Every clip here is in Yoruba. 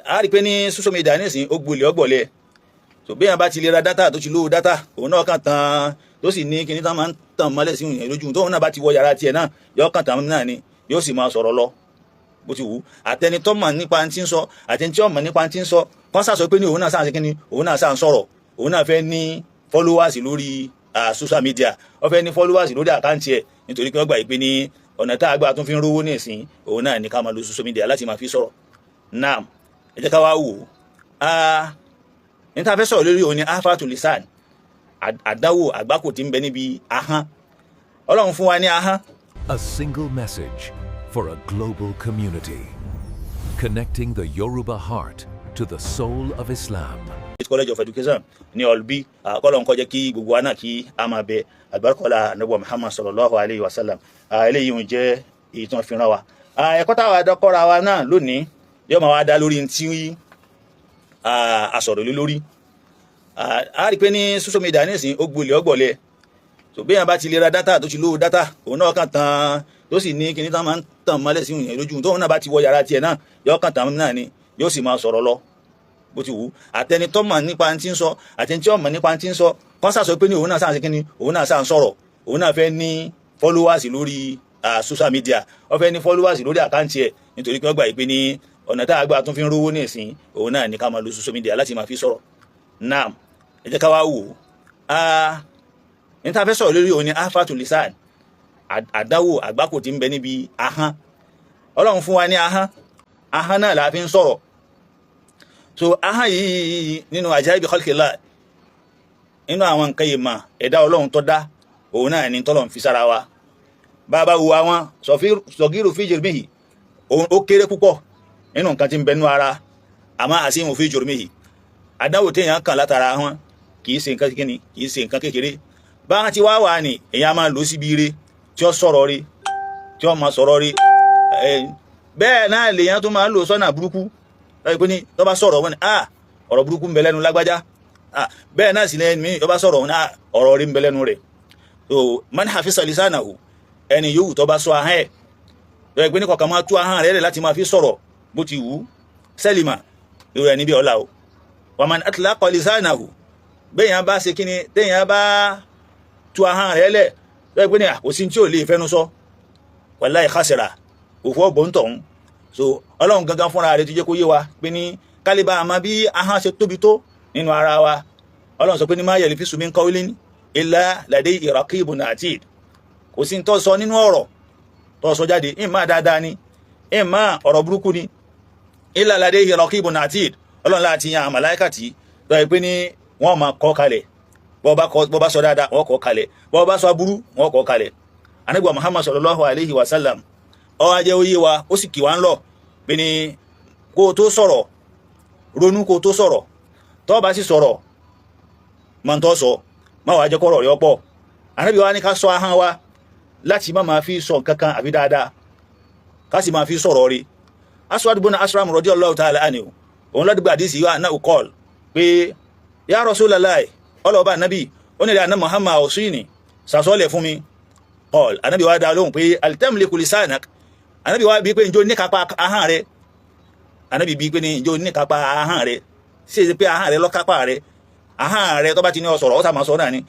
A rí i pé ní social media nísìnyí, ó gbolè ọgbọ̀lẹ̀. So bí yẹn bá ti lè ra data, tó ti lówó data, òun náà kàn tán, tó sì ní kíní tán máa ń tàn mọ́lẹ̀ sí ìyẹn lójú, tóun náà bá ti wọ yàrá tiẹ̀ náà, yóò kàn tán náà ni, yóò sì máa sọ̀rọ̀ lọ bó ti wù ú. Àtẹni tó mọ̀ nípa ti ń sọ, àtẹni tí ó mọ̀ nípa ti ń sọ, kọ́ sà sọ pé ní òun náà sáà ṣe kíní, òun náà sáà ń sọ̀rọ̀, òun náà fẹ́ ní followers lórí social media, ó fẹ́ ní followers lórí account ẹ̀, nítorí pé wọ́n gbà yìí pé ní ọ̀nà tá a gbà tún fi ń rówó ní ìsìn, òun náà ní ká máa lo social media láti máa fi sọ̀rọ̀. Naam, ẹ jẹ́ ká wá wò ó. Ní tá a fẹ́ sọ̀rọ̀ lórí òun ni afatu lisan, àdánwò àgbákò tí ń bẹ níbi ahọ́n. Ọlọ́run fún wa ní ahọ́n. A single message for a global community. Connecting the Yoruba heart to the soul of Islam. College of Education ní Ọlbí. Kọ́lọ̀ ń kọjá kí gbogbo wa náà kí a máa bẹ àlùbáríkọ́lá Ànábì Muhammad sallallahu alayhi wa sallam. Eléyìí ń jẹ́ èyí tí wọ́n fi rán wa. Ẹ̀kọ́ táwa dọ́kọ́ra wa náà lónìí yóò máa wá dá lórí tí a sọ̀rọ̀ lé lórí. A rí i pé ní social media nísìnyí, ó gbolè ọgbọ̀lẹ̀. So bí yẹn bá ti lè ra data, tó ti lówó data, òun náà kàn tán, tó sì ní kíní tán máa ń tàn mọ́lẹ̀ sí ìyẹn lójú, tóun náà bá ti wọ yàrá tiẹ̀ náà, yóò kàn tán náà ni, yóò sì máa sọ̀rọ̀ lọ bó ti wù ú. Àtẹni tó mọ̀ nípa ti ń sọ, àtẹni tí ó mọ̀ nípa ti ń sọ, kọ́ sà sọ pé ní òun náà sáà ṣe kíní, òun náà sáà ń sọ̀rọ̀, òun náà fẹ́ ní followers lórí social media, ó fẹ́ ní followers lórí account ẹ̀, nítorí pé wọ́n gbà yìí pé ní ọ̀nà tá a gbà tún fi ń rówó ní ìsìn, òun náà ní ká máa lo social media láti máa fi sọ̀rọ̀. Naam, ẹ jẹ́ ká wá wò ó. Ní tá a fẹ́ sọ̀rọ̀ lórí òun ni afatu lisan, àdánwò àgbákò tí ń bẹ níbi ahọ́n. Ọlọ́run fún wa ní ahọ́n, ahọ́n náà la fi ń sọ̀rọ̀. So ahọ́n yìí, nínú ajaibi khalqillah, nínú àwọn nǹkan yìí mà ẹ̀dá Ọlọ́run tó dá, òun náà ní tọ́lọ́run fi sára wa. Bàbá wo àwọn sọ̀gírù fi jurmihi, ó kéré púpọ̀ nínú nǹkan tí ń bẹ nínú ara, àmọ́ àṣìhùn fi jurmihi, àdánwò téèyàn kàn látara wọn kì í ṣe nǹkan kíni, kì í ṣe nǹkan kékeré. Báwọn ti wá wà ní, èèyàn máa lò síbi ire tí ó sọ̀rọ̀ rí, tí ó máa sọ̀rọ̀ rí. Bẹ́ẹ̀ náà lèèyàn tó máa ń lò sọ́nà burúkú, lọ́yìn pé ní tó bá sọ̀rọ̀ wọn ni, ah, ọ̀rọ̀ burúkú ń bẹ lẹ́nu lágbájá. Ah, bẹ́ẹ̀ náà sì lẹ́nu mi, tó bá sọ̀rọ̀ wọn ni, ah, ọ̀rọ̀ rí ń bẹ lẹ́nu rẹ̀. So man hafisa lisanahu, ẹni yòówù tó bá sọ ahọ́n ẹ̀, lọ́yìn pé ní kọ̀ọ̀kan máa tú ahọ́n rẹ̀ láti máa fi sọ̀rọ̀ bó ti wù ú, salima, irú ẹni bí ọ̀la o. Wa man atlaqa lisanahu, bẹ́ẹ̀yàn bá ṣe kíni, téèyàn bá tú ahọ́n rẹ̀ lẹ̀, lọ́yìn pé ní àkóso tí ò lè fẹ́nu sọ, wallahi khasira, òfò ọ̀bọ̀n tọ̀hún. So Ọlọ́run gangan fúnra rẹ̀ ti jẹ́ kó yé wa pé ní kálíbà àmọ́ bí ahọ́n ṣe tóbi tó nínú ara wa. Ọlọ́run sọ pé ní ma yalfizu min qawlin illa ladayhi raqibun atid. Kò sí tó sọ nínú ọ̀rọ̀ tó sọ jáde, ìmọ̀ dáadáa ni, ìmọ̀ ọ̀rọ̀ burúkú ni, illa ladayhi raqibun atid. Ọlọ́run láti yan àmàláìkà tí tó yẹ pé ní wọ́n máa kọ kalẹ̀. Bọ́ bá sọ dáadáa, wọ́n kọ kalẹ̀. Bọ́ bá sọ aburú, wọ́n kọ kalẹ̀. Ànábì Muhammad sallallahu alayhi wa sallam, ó wá jẹ́ ó yé wa, ó sì kì wá ń lọ pé ní kó o tó sọ̀rọ̀, ronú kó o tó sọ̀rọ̀. Tó bá sì sọ̀rọ̀, máa ń tọ́ sọ, má wàá jẹ́ kọ́rọ̀ rẹ̀ ọ̀pọ̀. Ànábì wa ní ká sọ ahọ́n wa láti má máa fi sọ nǹkan kan àbí dáadáa, ká sì máa fi sọ̀rọ̀ rí. Aswad ibn Asram radiyallahu ta'ala anhu, òun lọ́dún àdìsí wa náà kọ́ọ̀l pé ya Rasulullah, ọlọ́ọ̀bá ànábì, ó ní ìrìn àná Muhammad ọ̀sùnì sàsọ́lẹ̀ fún mi. Qal, ànábì wa dá lóhùn pé hal tamliku lisanak. Ànábì wa bí pé njó níkápá ahọ́n rẹ̀? Ànábì bí pé ní njó níkápá ahọ́n rẹ̀? Ṣe é pé ahọ́n rẹ̀ lọ́kápá rẹ̀? Ahọ́n rẹ̀ tó bá ti ní ọ sọ̀rọ̀, ó sà máa sọ náà ni.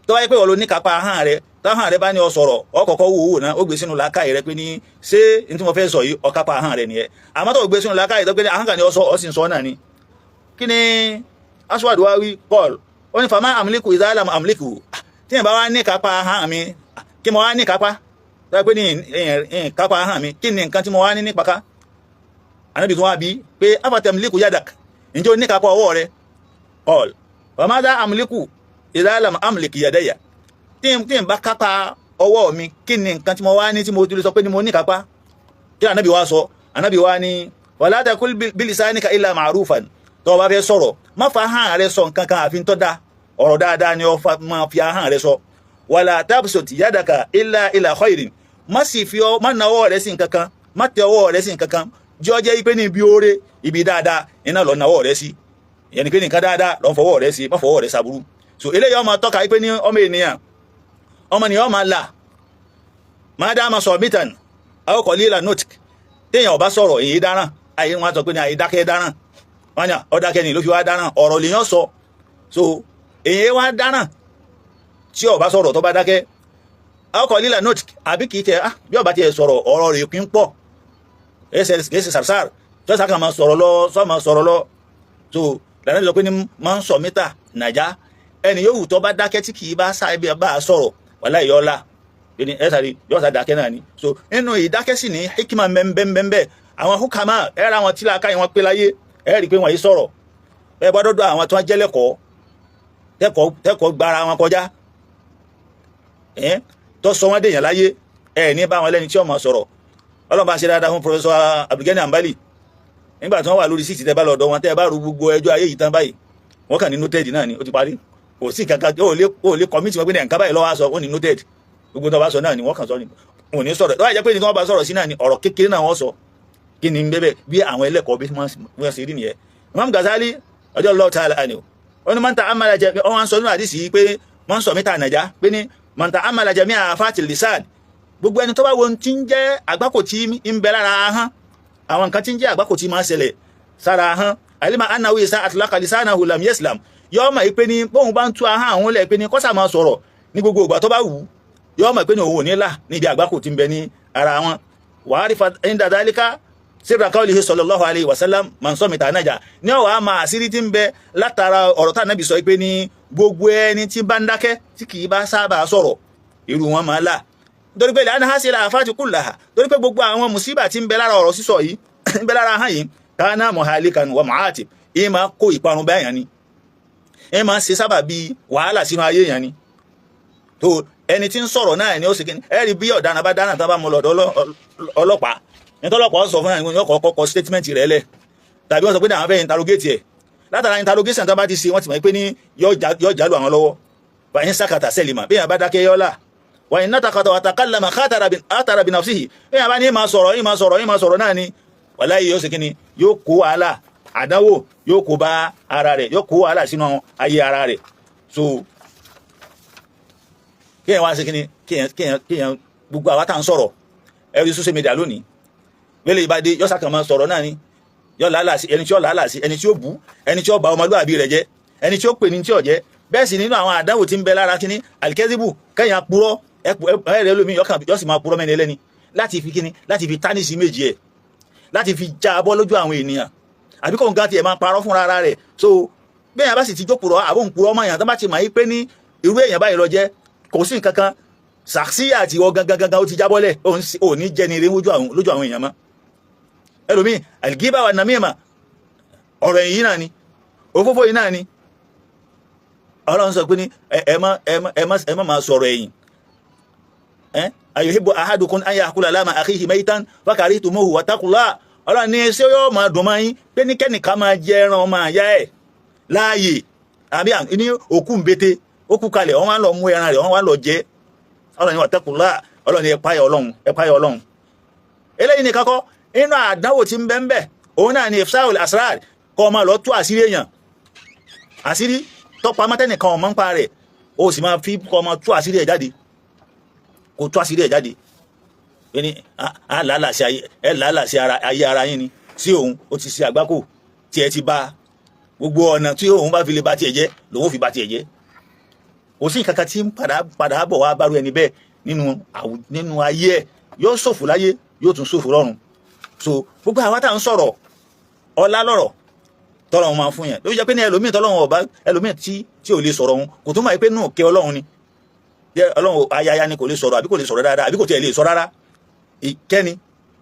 Tó bá yẹ pé wọ́n lo níkápá ahọ́n rẹ̀, táhọ́n rẹ̀ bá ní ọ sọ̀rọ̀, ọ kọ́kọ́ wò wò náà, ó gbé sínú làákàyè rẹ̀ pé ní ṣé n tí mo fẹ́ sọ yìí, ọkápá ahọ́n rẹ̀ nìyẹn. Àmọ́ tó gbé sínú làákàyè tó pé ní ahọ́n kan ní ọ sọ, ọ sì ń sọ náà ni. Kí ni Aswad wa wí? Qal, ó ní fama amliku idha lam amliku. Tí yẹn bá wá ní kápá ahọ́n mi, kí mo wá ní kápá tó yẹ pé ní kápá ahọ́n mi, kí ni nǹkan tí mo wá ní ní pàká? Ànábì tó wá bí pé afatamliku yadak, ǹjẹ́ o ní kápá ọwọ́ rẹ? Qal famadha amliku idha lam amlik yadaya. Tí n bá kápá ọwọ́ mi, kí ni nǹkan tí mo wá ní tí mo ti sọ pé ní mo ní kápá? Kí Ànábì wá sọ? Ànábì wá ní wala taqul bilisanika illa ma'rufan. Tó o bá fẹ́ sọ̀rọ̀, má fa ahọ́n rẹ sọ nǹkan kan àfi tó dáa. Ọ̀rọ̀ dáadáa ni ó máa fi ahọ́n rẹ sọ. Wala tabsut yadaka illa ila khairin. Má sì fi ọ má nawọ́ rẹ sí nǹkan kan, má tẹ ọwọ́ rẹ sí nǹkan kan, jẹ́ ọ jẹ́ pé ní ibi oore, ibi dáadáa iná lọ nawọ́ rẹ sí. Ìyẹn ni pé nǹkan dáadáa lọ fọwọ́ rẹ sí, má fọwọ́ rẹ sábúrú. So eléyìí ọmọ tọ́ka pé ní ọmọ ènìyàn, ọmọ ènìyàn máa là má dá máa sọ mítàn àwọn kọ̀ líla notk. Téèyàn ọba sọ̀rọ̀, èyí dáràn. Ayé wọn sọ pé ní àyè dákẹ́ dáràn, wọn ni ọ̀dákẹ́ ni ló fi wá dáràn. Ọ̀rọ̀ lèèyàn sọ. So èyí wá dáràn tí ó bá sọ̀rọ̀, tó bá dákẹ́. Ọkọ̀ lílà note àbí kìí tẹ bí ó bá tiẹ̀ sọ̀rọ̀, ọ̀rọ̀ rẹ̀ kì í pọ̀, kìí ṣe sàrsàr tọ́sà kan máa sọ̀rọ̀ lọ, sọ́ máa sọ̀rọ̀ lọ. So lànà sọ pé ní máa ń sọ mítà nàjà, ẹni yóò wù tó bá dákẹ́ tí kìí bá sábẹ́ bá a sọ̀rọ̀, wàhálà ìyọ́lá ní ẹ sáré yóò sá dákẹ́ náà ni. So nínú ìdákẹ́ sì ní hikima mbẹ́mbẹ́mbẹ́. Àwọn hukama ẹ ra àwọn tí làákàyè wọn pé láyé, ẹ rí i pé wọ́n yìí sọ̀rọ̀. Ẹ bá dọ́dọ̀ àwọn tí wọ́n jẹ́ lẹ́kọ̀ọ́, tẹ́kọ̀ọ́ gbára wọn kọjá, ẹ tó sọ wọ́n dèèyàn láyé, ẹ ní bá wọn lẹ́ni tí ó máa sọ̀rọ̀. Ọlọ́run bá ṣe dáadáa fún Professor Abdulgani Ambali. Nígbà tí wọ́n wà lórí seat, tẹ́ bá lọ́dọ̀ wọn, tẹ́ bá ru gbogbo ẹjọ́ ayé yìí tán báyìí, wọ́n kàn ní noted náà ni, ó ti parí. Kò sí kankan ó lè commit wọn pé ní nǹkan báyìí lọ́wọ́ sọ. Ó ní noted. Gbogbo tó bá sọ náà ni wọ́n kàn sọ ni, wọn ò ní sọ̀rọ̀. Tó bá jẹ́ pé ní tí wọ́n bá sọ̀rọ̀ sí náà ni ọ̀rọ̀ kékeré náà wọ́n sọ. Kí ni bẹ́ẹ̀ bí àwọn ẹlẹ́kọ̀ọ́ bí wọ́n ṣe rí nìyẹn. Imam Ghazali radiyallahu ta'ala anhu, ó ní man ta'ammala jẹ́ wọ́n sọ nínú àdìsí yìí pé wọ́n sọ mítà nàjà pé ní man ta'ammala jami'a afati lisan, gbogbo ẹni tó bá wo ohun tí ń jẹ́ àgbákò tí ń bẹ lára ahọ́n, àwọn nǹkan tí ń jẹ́ àgbákò tí máa ń ṣẹlẹ̀ sára ahọ́n, alima annahu isa atlaqa lisanahu lam yaslam, yóò mọ̀ pé ní bóun bá ń tú ahọ́n àwọn lẹ̀ pé ní kọ́sà máa sọ̀rọ̀ ní gbogbo ìgbà tó bá wù ú, yóò mọ̀ pé ní òun ò ní là níbi àgbákò tí ń bẹ ní ara wọn. Wa arifa inda dhalika sirra qawlihi sallallahu alayhi wa sallam, man samita naja. Ní ọ̀wá máa àṣírí tí ń bẹ látara ọ̀rọ̀ tá Ànábì sọ pé ní gbogbo ẹni tí bá ń dákẹ́, tí kì í bá sábà sọ̀rọ̀, irú wọn máa là. Nítorí pé la'anna hadhihi al-afati kullaha, torí pé gbogbo àwọn mùsíbà tí ń bẹ lára ọ̀rọ̀ sísọ yìí, ń bẹ lára ahọ́n yìí, kana muhalikan wa mu'atib, ìyẹn máa kó ìparun báyàn ni, ìyẹn máa ṣe sábà bíi wàhálà sínú ayé yẹn ni. Tó ẹni tí ń sọ̀rọ̀ náà ni ó sì kíni, ẹ rí bí ọ̀daràn bá dáná tán, bá mú lọ́dọ̀ ọlọ́pàá, ní tọ́lọ́pàá sọ fún yàn, yóò kọ́kọ́ statement rẹ̀ lẹ̀, tàbí wọ́n sọ pé àwọn fẹ́ interrogate ẹ̀. Látara interrogation tó bá ti ṣe, wọ́n ti mọ̀ pé ní yóò jálù àwọn lọ́wọ́. Fa in sakata salima, bí yàn bá dákẹ́, yọ́lá. Wa in nataqata wa takallama khatara bi nafsihi. Bí yàn bá ní máa sọ̀rọ̀, ní máa sọ̀rọ̀, ní máa sọ̀rọ̀ náà ni, wàláhì, yóò ṣe kíni, yóò kó wàhálà, àdánwò yóò kó bá ara rẹ̀, yóò kó wàhálà sínú ayé ara rẹ̀. So kéèyàn wá ṣe kíni, kéèyàn gbogbo àwa tá à ń sọ̀rọ̀ ẹ̀rí social media lónìí, wẹ́lẹ̀ ìbádé yọ́sà kan máa sọ̀rọ̀ náà ni, yọ́ làálàá sí ẹni tí ó làálàá sí, ẹni tí ó bú, ẹni tí ó ba ọmọlúwàbí rẹ̀ jẹ́, ẹni tí ó pè ní tí ó jẹ́. Bẹ́ẹ̀ sì nínú àwọn àdánwò tí ń bẹ lára kíní alikẹ́síbù, kẹ́yìn apurọ́ ẹ̀rẹ́ lómi yọ́ sì máa purọ́ mẹ́ni ẹlẹ́ni láti fi kíní, láti fi tánìsì méjì ẹ̀, láti fi já abọ́ lójú àwọn ènìyàn, àbí kò ń gan tiẹ̀ máa parọ́ fúnra ara rẹ̀. So bẹ́ẹ̀ bá sì ti jókòó àbó ń purọ́ mọ́ èèyàn, tó bá ti mọ̀ yí pé ní irú èèyàn báyìí lọ jẹ́, kò sí nǹkan kan, sàksíyà àti ìwọ gangan gangan ó ti jábọ́lẹ̀, ò ní jẹ́ ni eré lójú àwọn èèyàn mọ́. Ẹlòmíì, àlìgíbà wà nàmíìmà, ọ̀rọ̀ ẹ̀yìn náà ni, òfófó yìí náà ni. Ọlọ́run sọ pé ní ẹ má máa sọ̀rọ̀ ẹ̀yìn. Ayuhibbu ahadukum an ya'kula lahma akhihi maytan fakarihtumuhu wattaqullah. Ọlọ́run ní ṣé yóò máa dùn máa yín pé ní kẹ́nìkan máa jẹ ẹran ọmọ àyá ẹ̀ láàyè, àbí ní òkú ń bété, ó kú kalẹ̀, wọ́n wá lọ mú ẹran rẹ̀, wọ́n wá lọ jẹ? Ọlọ́run ní wattaqullah. Ọlọ́run ní ẹ páyà Ọlọ́run, ẹ páyà Ọlọ́run. Eléyìí ní kakọ́ inú àdánwò tí ń bẹ ń bẹ, òun náà ni ifsaul asrar, kọ́ ọ máa lọ tú àṣírí èèyàn, àṣírí tọpa mọ́tẹ́nìkan ọmọ ń pa rẹ̀, ó sì máa fi kọ́ ọ máa tú àṣírí ẹ̀ jáde, kó tú àṣírí ẹ̀ jáde. Ẹni a làálàá sí ayé ẹ, làálàá sí ayé ara yín ni sí òun, ó ti ṣe àgbákò tí ẹ ti bá gbogbo ọ̀nà tí òun bá fi lè ba tiẹ̀ jẹ́ lòun ò fi ba tiẹ̀ jẹ́. Kò sí nǹkan kan tí ń padà padà bọ̀ wá bárú ẹni bẹ́ẹ̀ nínú ayé ẹ̀. Yóò ṣòfò láyé, yóò tún ṣòfò lọ́run. So gbogbo àwa tá à ń sọ̀rọ̀, ọlá lọ́rọ̀ tọ́lọ́run máa fún yẹn ló fi jẹ́ pé ní ẹlòmíì tọ́lọ́run ọba, ẹlòmíì tí ò lè sọ̀rọ̀ òun, kò tún máa pé nù kẹ́ Ọlọ́run ni jẹ́ Ọlọ́run ayaya ni, kò lè sọ̀rọ̀, àbí kò lè sọ̀rọ̀ dáadáa, àbí kò tiẹ̀ lè sọ rárá, ìkẹ́ni.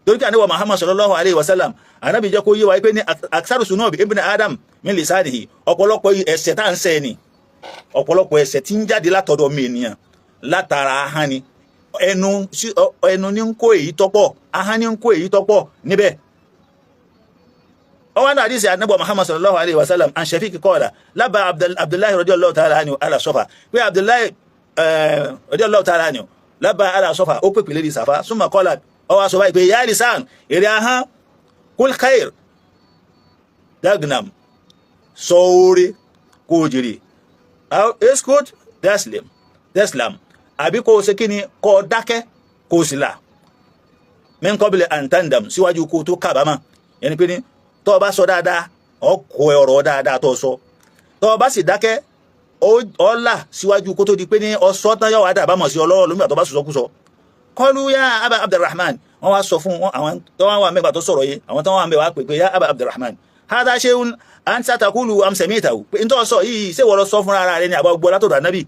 Torí pé àníwọ̀ Muhammad sallallahu alayhi wa sallam, ànábì jẹ́ kó yé wa pé ní aksaru sunubi ibn Adam min lisanihi, ọ̀pọ̀lọpọ̀ ẹ̀ṣẹ̀ tá à ń ṣẹ̀ ni, ọ̀pọ̀lọpọ̀ ẹ̀ṣẹ̀ tí ń jáde látọ̀dọ̀ mi ènìyàn látara ahọ́n ni. Ẹnu ẹnu ní ń kó èyí tọ́pọ̀, ahọ́n ní ń kó èyí tọ́pọ̀ níbẹ̀. Ọwọ́n náà àdìsí ànábì Muhammad sallallahu alayhi wa sallam, an Shafiq qala lábà Abdullahi radiyallahu ta'ala anhu ala Safa, pé Abdullahi radiyallahu ta'ala anhu lábà ala Safa, ó pèpè lérí Safa, summa qala, ọwọ́ aṣọ báyìí pé ya lisan, èrè ahọ́n, kul khair dagnam, sọ oore kó o jèrè, eskut teslim teslam, àbí kó o ṣe kíni, kó o dákẹ́ kó o sì là, min qabli an tandam, síwájú kó o tó kábàámà. Yẹni pé ní Tó o bá sọ dáadáa, ọ kó ọ̀rọ̀ dáadáa tó o sọ. Tó o bá sì dákẹ́, ọ là síwájú kó tó di pé ní ọsọ tán, yọ wá dà bámọ̀ sí ọlọ́rọ̀ lómi àtọ́ bá sọ̀sọ́ kú sọ. قالوا يا أبا عبد الرحمن, wọ́n wá sọ fún àwọn tó wá wà mẹ́gbà tó sọ̀rọ̀ yìí, àwọn tó wà mẹ́ wá pè pé يا أبا عبد الرحمن هذا شيء أنت تقوله أم سمعته? Pé n tó sọ yìí, ṣé wọ́n lọ sọ fúnra ara rẹ ni àbá gbọ́ látọ̀dọ̀ Ànábì?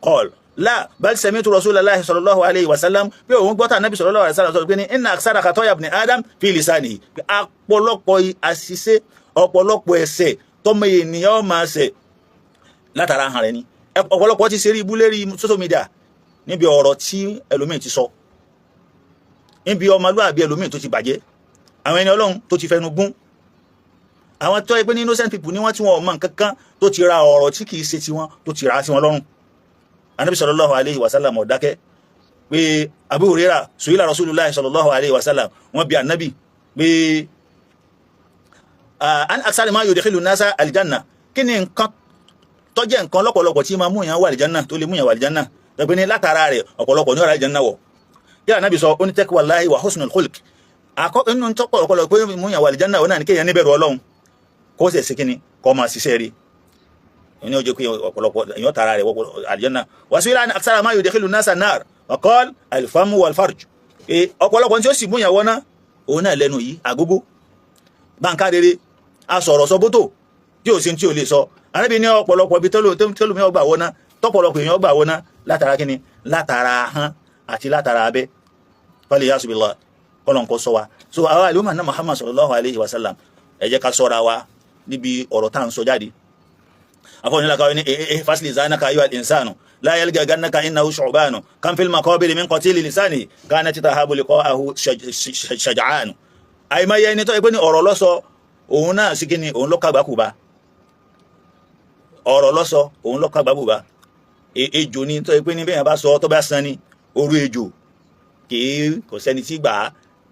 قال لا بل سمعت رسول الله صلى الله عليه وسلم, pé òun gbọ́ tá Ànábì صلى الله عليه وسلم sọ pé ní إن أكثر خطايا ابن آدم في لسانه, pé ọ̀pọ̀lọpọ̀ àṣìṣe, ọ̀pọ̀lọpọ̀ ẹ̀ṣẹ̀ tọ́mọ ènìyàn máa ṣẹ̀, látara ahọ́n rẹ̀ ni. Ọ̀pọ̀lọpọ̀ ti ṣe rí ibú lérí social media níbi ọ̀rọ̀ tí ẹlòmíì ti sọ, níbi ọmọlúwàbí ẹlòmíì tó ti bàjẹ́, àwọn ẹni Ọlọ́run tó ti fẹnu gún, àwọn tó yẹ pé ní innocent people ní wọ́n, tí wọ́n ò mọ nǹkan kan, tó ti ra ọ̀rọ̀ tí kìí ṣe tiwọn, tó ti rà á sí wọn lọ́rùn. Anabi صلى الله عليه وسلم ó dákẹ́ pé Abu Hurairah, سئل رسول الله صلى الله عليه وسلم, wọ́n bi Anabi pé عن أكثر ما يدخل الناس الجنة, kí ni nǹkan tó jẹ́ nǹkan lọ́pọ̀lọpọ̀ tí máa mú yàn wà àlìjánná, tó lè mú yàn wà àlìjánná, tẹ́gbẹ́ ní látara rẹ̀ ọ̀pọ̀lọpọ̀ ní ọ̀rọ̀ àlìjánná wọ̀? Kí Ànábì sọ? Ó ní تقوى الله وحسن الخلق. Àkọ́ inú tọ́pọ̀lọpọ̀ pé mú yàn wà àlìjánná, ó náà ní kéèyàn níbẹ̀rù Ọlọ́run, kó sì ṣe kíni, kó máa ṣiṣẹ́ rí ní ó jẹ́ pé ọ̀pọ̀lọpọ̀ èèyàn tara rẹ̀ wọ àlìjánná. وسئل عن أكثر ما يدخل الناس النار وقال الفم والفرج. Ọ̀pọ̀lọpọ̀ tí ó sì mú yàn wọ́ná, òun náà lẹ́nu yìí, àgógó báńká rere asọ̀rọ̀ sọ bótò tí ò sí tí ò lè sọ. Ànábì ní ọ̀pọ̀lọpọ̀ ibi tẹ́lómi ọgbà wọná, tọ́pọ̀lọpọ̀ èèyàn ọgbà wọná, látara kíni? Látara ahọ́n àti látara abẹ́. فالعياذ بالله, kọ́lọ̀ kó sọ wa. So àwa àlùmọ̀ náà Muhammad صلى الله عليه وسلم, ẹ jẹ́ ká sọ́ra wa níbi ọ̀rọ̀ tá à ń sọ jáde. Afọ́nilá káwé ní احفظ لسانك أيها الإنسان لا يلدغنك إنه ثعبان كم في المقابر من قتيل لسان كانت تهاب لقاءه شجعان. Àìmọye ẹni tó yẹ pé ní ọ̀rọ̀ lọ́sọ, òun náà sí kíni, òun ló kàgbákù bá. Ọ̀rọ̀ lọ́sọ, òun ló kàgbákù bá. Ejò ni tó yẹ pé ní bẹ́ẹ̀ bá sọ, tó bá san ni orú ejò kìí, kò sẹ́ni tí gbà á.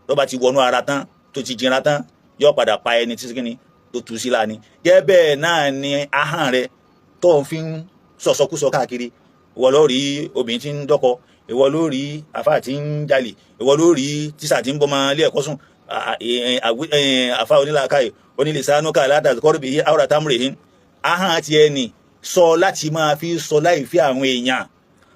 Tó bá ti wọnú ara tán, tó ti jinra tán, yóò padà pa ẹni tí kíni tó tu sí láni. Gẹ́gẹ́ bẹ́ẹ̀ náà ni ahọ́n rẹ tó ń fi ń sọ̀sọ́kúsọ káàkiri. Ìwọ ló rí obìnrin tí ń dọ́kọ, ìwọ ló rí àfáà tí ń jalè, ìwọ ló rí tíṣà tí ń bọ́mọ ilé ẹ̀kọ́ sùn. Àfáà onílàákàyè onílẹ̀sánúkà látàkọ́rọ̀ bíi àwòrán tamrihin, ahọ́n ti ẹni sọ láti máa fi sọ láì fi àwọn èèyàn.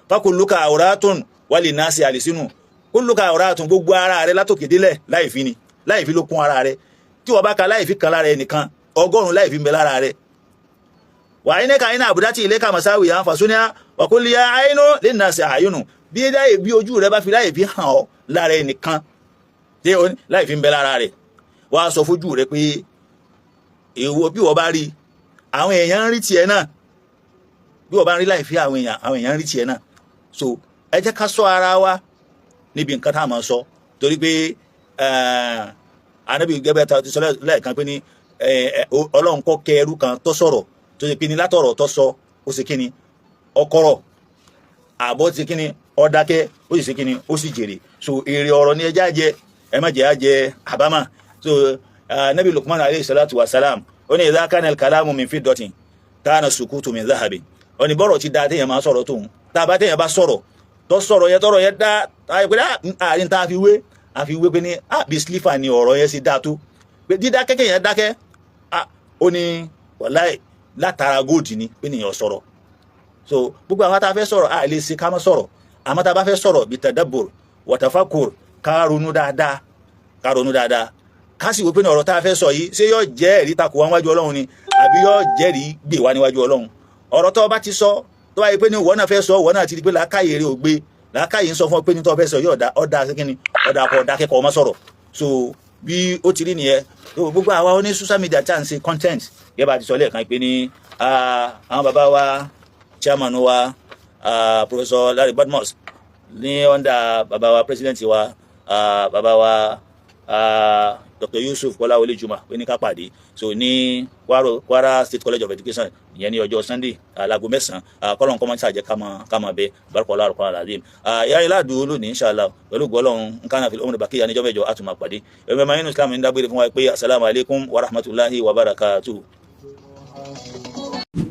فكلك عورات وللناس ألسن. كلك عورات, gbogbo ara rẹ látòkè délẹ̀ láì fi ni, láì fi ló kún ara rẹ. Tí wọ́n bá ka láì fi kan lára ẹnìkan, 100 láì fi ń bẹ lára rẹ. وعينك إن أبدت إليك مساويا فصنها وقل يا عين للناس أعين. Bí láì bí ojú rẹ bá fi láì fi hàn ọ́ lára ẹnìkan, tí láì fi ń bẹ lára rẹ, wàá sọ fojú rẹ pé èwo bí wọ́n bá rí, àwọn èèyàn ń rí tiẹ̀ náà. Bí wọ́n bá ń rí láì fi àwọn èèyàn, àwọn èèyàn ń rí tiẹ̀ náà. So ẹ jẹ́ ká ṣọ́ ara wa níbi nǹkan tá a máa sọ, torí pé Ànábì gẹ́gẹ́ ta ti sọ lẹ́ẹ̀kan pé ní Ọlọ́run kọ́ kẹ ẹrú kan tó sọ̀rọ̀, tó ṣe pé ní látọ̀rọ̀ tó sọ, ó ṣe kíni, ọkọ̀rọ̀ àbọ̀ ti kíni, ó dákẹ́, ó sì ṣe kíni, ó sì jèrè. So èrè ọ̀rọ̀ ni ẹjá jẹ, ẹ má jẹ́ àjẹ àbámà. So Nabi Lukman عليه الصلاة والسلام, ó ní إذا كان الكلام من فضة كان السكوت من ذهب. Ó ní bọ́rọ̀ ti da téèyàn máa sọ̀rọ̀ tóun, tá a bá téèyàn bá sọ̀rọ̀, tó sọ̀rọ̀ yẹn, tọ̀rọ̀ yẹn dá àárín tá a fi wé pé ní bí silver ni ọ̀rọ̀ yẹn sì dáa tó, pé dídákẹ́ kéèyàn dákẹ́, ó ní wàláì látara gold ni pé nìyẹn sọ̀rọ̀. So gbogbo àwọn tá a fẹ́ sọ̀rọ̀, a lè ṣe ká má sọ̀rọ̀, àmọ́ tá a bá fẹ́ sọ̀rọ̀, بتدبر وتفكر, ká ronú dáadáa, ká ronú dáadáa, ká sì wò pé ní ọ̀rọ̀ tá a fẹ́ sọ yìí, ṣé yóò jẹ́ ẹ̀rí takò wá níwájú Ọlọ́run ni, àbí yóò jẹ́rìí gbè wá níwájú Ọlọ́run? Ọ̀rọ̀ tó o bá ti sọ, tó bá yẹ pé ní ìwọ náà fẹ́ sọ, ìwọ náà ti di pé làákàyè rẹ ò gbé, làákàyè ń sọ fún ọ pé ní tó o fẹ́ sọ yóò dá ọ̀dà sí kíni, ọ̀dà kọ̀ ọ̀dà kẹ́kọ̀ọ́ ọmọ sọ̀rọ̀. So bí ó ti rí nìyẹn. So gbogbo àwa oní social media tí à ń ṣe content, gẹ́gẹ́ bá a ti sọ lẹ́ẹ̀kan pé ní àwọn bàbá wa, chairman wa, Professor Larry Badmus, ní under bàbá wa, president wa, bàbá wa Dr. Yusuf Kọ́láwọlé Juma, pé ní ká pàdé so ní Kwara State College of Education, ìyẹn ní ọjọ́ Sunday, aago 9. Kọ́lọ́n kọ́mọ́ ṣàjẹ́ ká máa bẹ barikọ́lá àrùkọ́ àlàdé ìyá ilá àdúró lónìí. إن شاء الله, pẹ̀lú gbọ́lọ́hún nǹkan àfi ọmọdé bàkíyà níjọ́ mẹ́jọ, á tún máa pàdé. Ẹ̀mẹ́ máa nínú Islam ń dágbére fún wa pé السلام عليكم ورحمة الله وبركاته.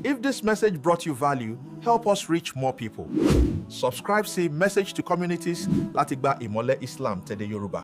If this message brought you value, help us reach more people. Subscribe sí Message to Communities láti gba ìmọ́lẹ̀ Islam tẹ̀dẹ̀ Yorùbá.